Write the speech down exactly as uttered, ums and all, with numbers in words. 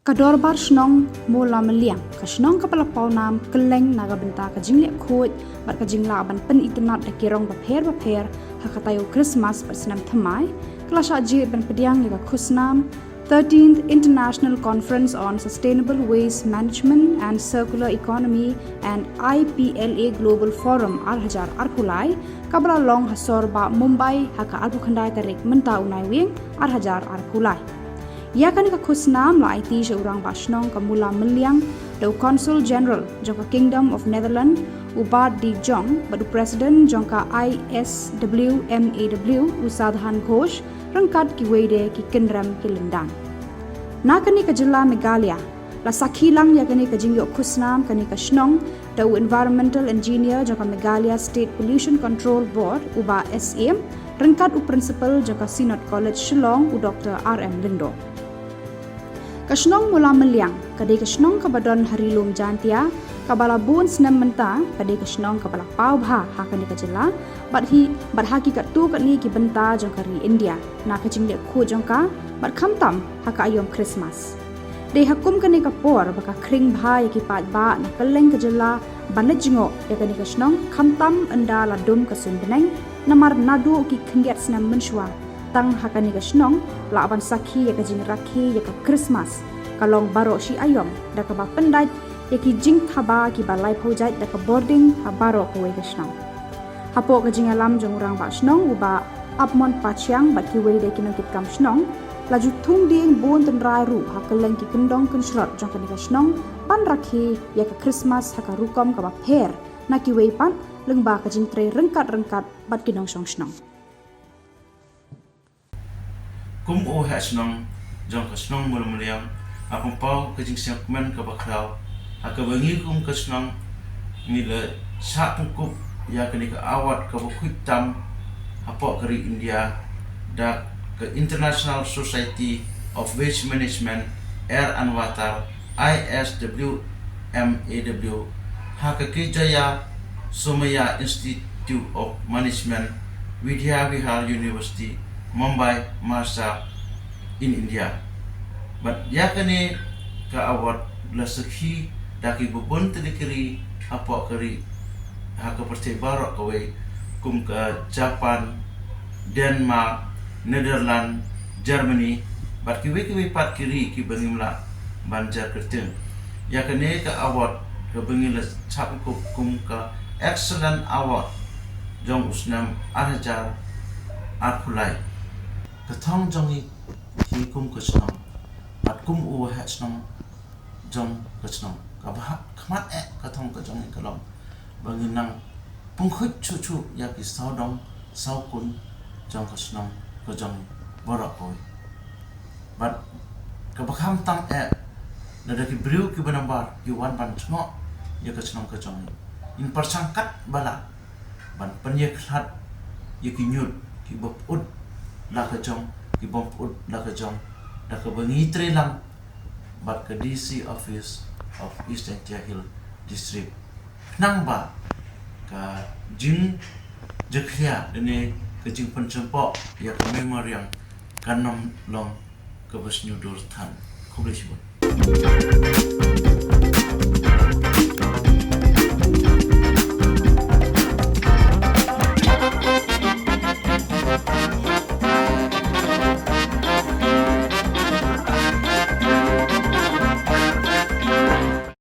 Ka Dorbar Shnong Mawlamyliang, ka shnong kaba la pawnam kylleng na ka bynta ka jingleh khuid bad ka jinglah ban pynitynnad da ki rong bapher bapher ha ka taïew Christmas bad snem thymmai, ka la shah jied ban pdiang ïa ka khusnam thirteenth International Conference on Sustainable Waste Management and Circular Economy and I P L A Global Forum ar hajar arphew lai, kaba la long ha sor bah Mumbai ha ka arphew khyndai tarik mynta u Naiwieng ar hajar arphew lai. Ïa kane ka khusnam la aiti sha u Rangbah Shnong ka Mawlamyliang da u Consul General jong ka Kingdom of Netherlands, u Bart de Jong, bad u President jong ka I S W M A W, u Sadhan Ghosh, ryngkat kiwei de ki kynrem ki lyngdoh. Na kane ka jylla Meghalaya, la sakhi lang ïa kane ka jingïoh khusnam kane ka shnong da u Environmental Engineer jong ka Meghalaya State Pollution Control Board, u Bah S M, ryngkat u Principal jong ka Synod College Shillong, u Doctor R M Lyngdoh. Ka shnong Mawlamyliang ka dei ka shnong kaba don ha Ri Lum Jaintia, kaba la bun snem mynta ka dei ka shnong kaba la paw bha ha kane ka jylla, bad hi, bad ha ki katto katne ki bynta jong ka ri India, na ka jingleh khuid jong ka, bad khamtam ha ka aïom Christmas. Dei ha kum kane ka por ba ka khring bha ïa ki paidbah na kylleng ka jylla ban leit jngoh ïa kane ka shnong, khamtam ynda la dum ka suiñ bneng, namar naduh ki khyndiat snem mynshuwa, tang ha kane ka shnong lah ban sakhi ïa ka jingrakhe ïa ka Christmas, ka long baroh shi aïom, da kaba pyndait ïa ki jingthaba kiba laiphew jait da ka bording ha baroh kawei ka shnong. Hapoh ka jingïalam jong u Rangbah Shnong, u Bah Apmon Pathiang, bad kiwei de ki nongkitkam shnong, la ju thung dieng bun tynrai ruh ha kylleng ki kyndong kynshlot jong kane ka shnong ban rakhe ïa ka Christmas ha ka rukom kaba pher na kiwei pat, lyngba ka jingtrei ryngkat ryngkat bad ki nongshong shnong. Kum u Waheh Shnong jong ka shnong Mawlamyliang, nga pynpaw ka jingsngewkmen kaba khraw ha kaba ngi kum ka shnong ngi la shah pynkup ïa kane ka award kaba khuid tam hapoh ka ri India da ka International Society of Waste Management, Air and Water, I S W M A W, ha ka Kejaya Somaiya Institute of Management, Vidya Vihar University, Mumbai, Maharashtra, in India. Bad ïa kane ka award la sakhi da ki bun tylli ki ri hapoh ka ri ha ka pyrthei baroh kawei, kum ka Japan, Denmark, Netherlands, Germany, bad kiwei kiwei pat ki ri kiba ngim lah ban jar kyrteng. Ïa kane ka award kaba ngi la shah pynkup kum ka Excellent Award jong u snem ar hajar arphew lai. Ka thong jong ngi hi kum ka shnong, bad kum u Waheh Shnong jong ka shnong, kaba ha khmat eh ka thong ka jong ngi ka long ba ngin nang pynkhuid shuh shuh ïa ki sawdong sawkun jong ka shnong ka jong ngi baroh kawei. Bad kaba khamtam eh, lada ki briew kiba nabar ki wan ban jngoh ïa ka shnong ka jong ngi, ngin pyrshang katba lah ban pynïakhlad ïa ki ñiut kiba pyut la ka jong, ki bym pyut la ka jong, da kaba ngi trei lang bad ka D C Office of East Jaintia Hills District, khnang ba ka jingjakhlia lane ka jingpynshongpoh ïa ka mei mariang kan ym long kaba sniew dur than. Khublei shibun.